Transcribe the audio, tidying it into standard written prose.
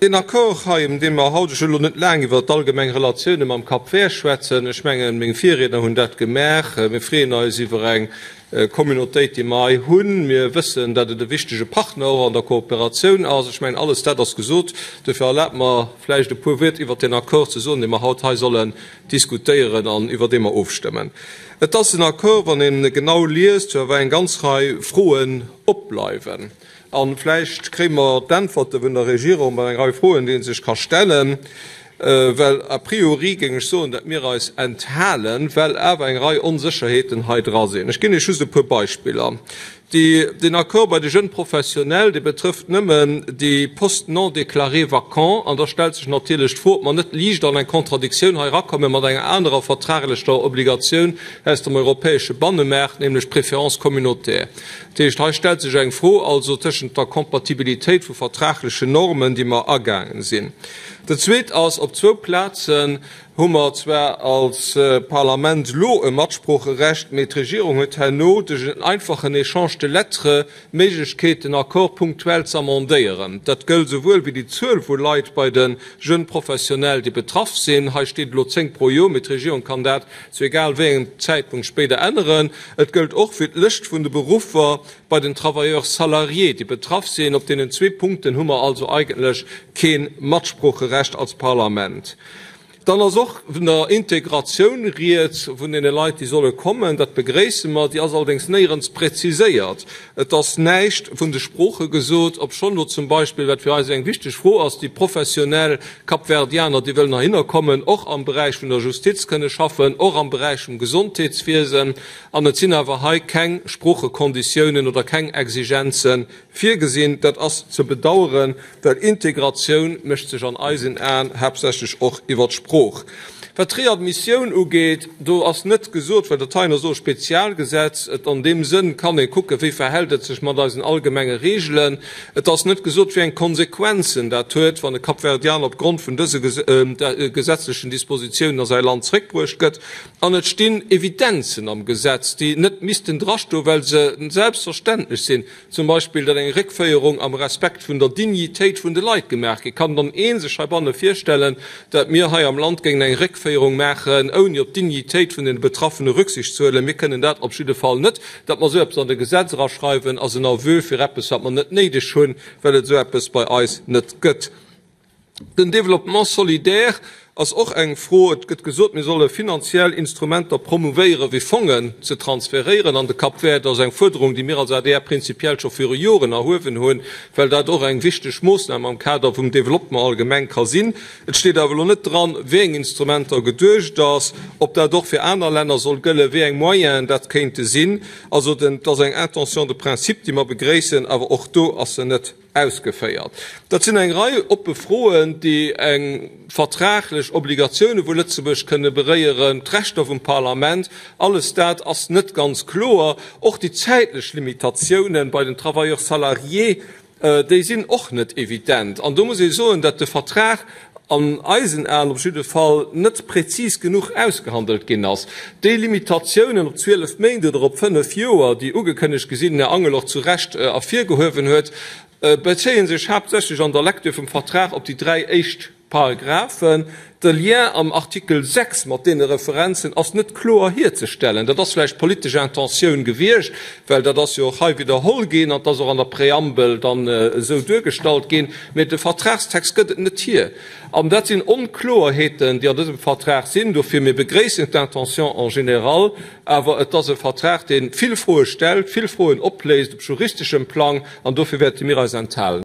Deen Accord hei, ëm dee mer haut, ech wëll elo net laang iwwert d'allgemeng Relatioune mam Cap Vert schwätzen, ech mengen, meng Virriedner hunn dat gemaach, mir freeën eis iwwer eng Communautéit, déi mer hei hunn, mir wëssen, datt et e wichtege Partner och an der Kooperatioun ass, ech mengen, alles dat ass gesot. Dofir erlaabt mer vläicht e puer Wuert iwwert deen Accord ze soen, dee mer haut hei sollen diskutéieren an iwwer dee mer ofstëmmen. Et ass en Accord, wann een e genau liest, wou eng ganz Rei Froen opbleiwen. A vläicht kréie mer d'Äntwerte vun der Regierung bei eng Rei Froen, déi ee sech ka stellen, well a priori géing ech soen, datt mir eis enthalen, well awer eng Rei Onsécherheeten hei dra sinn. Ech ginn Iech just e puer Beispiller. Déi, deen Accord bei de Jeunes professionnels, dee betrëfft nëmmen déi Postes non déclarés vacants. An da stellt sech natierlech d'Fro, ob mer net liicht an eng Contradictioun hei erakomme mat enger anerer vertraglecher Obligatioun aus dem europäesche Bannemaart, nämlech d'Préférence communautaire. Dat heescht, hei stellt sech eng Fro also tëschent der Kompatibilitéit vu vertraglechen Normen, déi mer agaange sinn. Dat Zweet ass, op zwou Plazen hu mer zwar als Parlament elo e Matsproocherecht, mee d'Regierung huet herno duerch en einfachen Échange de lettres d'Méiglechkeet, den Accord punktuell ze amendéieren. Dat gëllt esouwuel wéi déi Zuel vu Leit bei de Jeunes professionnels, déi betraff sinn. Hei steet elo 10 pro Joer, mee d'Regierung kann dat zu egal wéi engem Zäitpunkt spéider änneren. Et gëllt och fir d'Lëscht vun de Beruffer bei den Travailleurs salariés, déi betraff sinn. Op deenen zwee Punkten hu mer also eigentlech kee Matsproocherecht als Parlament. Dann ass och vun der Integratioun rieds vun deene Leit, déi solle kommen. Dat begréisse mer. Déi ass allerdéngs néierens präziséiert. Et ass näischt vun de Sprooche gesot, obschonn do zum Beispill, wat fir eis eng wichteg Fro ass, déi professionell Kapverdianer, déi wëllen heihinner kommen, och am Beräich vun der Justiz kënne schaffen, och am Beräich vum Gesondheetswiesen. An et sinn awer hei keng Sproochekonditiounen oder keng Exigenze virgesinn. Dat ass ze bedauern, Well Integratioun mécht sech an eisen Aen haaptsächlech och iwwer d'Sprooch. Wat d'Readmissioun ugeet, do ass net gesot, well dat heien ass och e Spezialgesetz, et an deem Sënn kann ee kucken, wéi verhält et sech mat eisen allgemenge Regeln. Et ass net gesot, wéi eng Konsequenzen dat huet, wann e Kapverdianer op Grond vun dëse gesetzlechen Dispositiounen a säi Land zréckbruecht gëtt. An et stinn Evidenzen am Gesetz, déi net missten drastoen, well se selbstverständlech sinn. Zum Beispill, datt eng Réckféierung am Respekt vun der Dignitéit vun de Leit gemaach gétt. Kann dann ee sech heibanne virstellen, datt mir hei am Land géingen eng Réckféierung maachen, ouni op d'Dignitéit vun den Betraffene Rücksicht ze huelen? Mir kënnen dat op jidde Fall net. Datt mer esou eppes an e Gesetz eraschreiwen, ass en Aveu fir eppes, wat mer net néideg hunn, well et esou eppes bei eis net gëtt. Den Développement solidaire ass och eng Fro. Et gëtt gesot, mir solle finanziell Instrumenter promouvéieren, wéi Fongen ze transferéieren an de Cap Vert. Dat ass eng Fuerderung, déi mir als adr prinzipiell scho viru Joren erhuewen hunn, well dat och eng wichteg Moossnam am Kader vum Développement allgemeng ka sinn. Et steet awer elo net dran, wéi eng Instrumenter geduecht ass, ob dat och fir aner Länner soll gëllen, wéi eng Moyenen dat kéinte sinn. Also, et ass eng Intention de principe, déi mer begréissen, awer och do ass se net Ausgeféiert. Dat sinn eng Rei oppe Froen, déi eng vertraglech Obligatioune vu Lëtzebuerg kënne beréieren, d'Rechter vum Parlament, alles dat ass net ganz kloer. Och déi zäitlech Limitatioune bei den Travailleurs salariés, déi sinn och net evident. An do muss ee soen, datt de Vertrag an eisen Aen op jidde Fall net präzis genuch ausgehandelt ginn ass. Déi Limitatiounen op 12 Méint oder op 5 Joer, déi ugekënnegt gi sinn, den Här Angel och zu Recht ervirgehuewen huet, bezéie sech haaptsächlech an der Lecture vum Vertrag op déi dräi éischt Paragraphen. De Lien am Artikel 6 mat deene Referenzen ass net kloer hierzestellen. Dat ass vläicht d'politesch Intentioun gewiescht, well dat ass jo och hei widderholl ginn an et ass och an der Preambel dann esou duergestallt ginn, mee de Vertragstext gëtt et net hier. An dat sinn Onkloerheeten, déi an dësem Vertrag sinn. Dofir, mir begréissen d'Intention en général, awer et ass e Vertrag, dee vill Froe stellt, vill Froen opléist op juristeschem Plang, an dofir wäerte mir eis enthalen.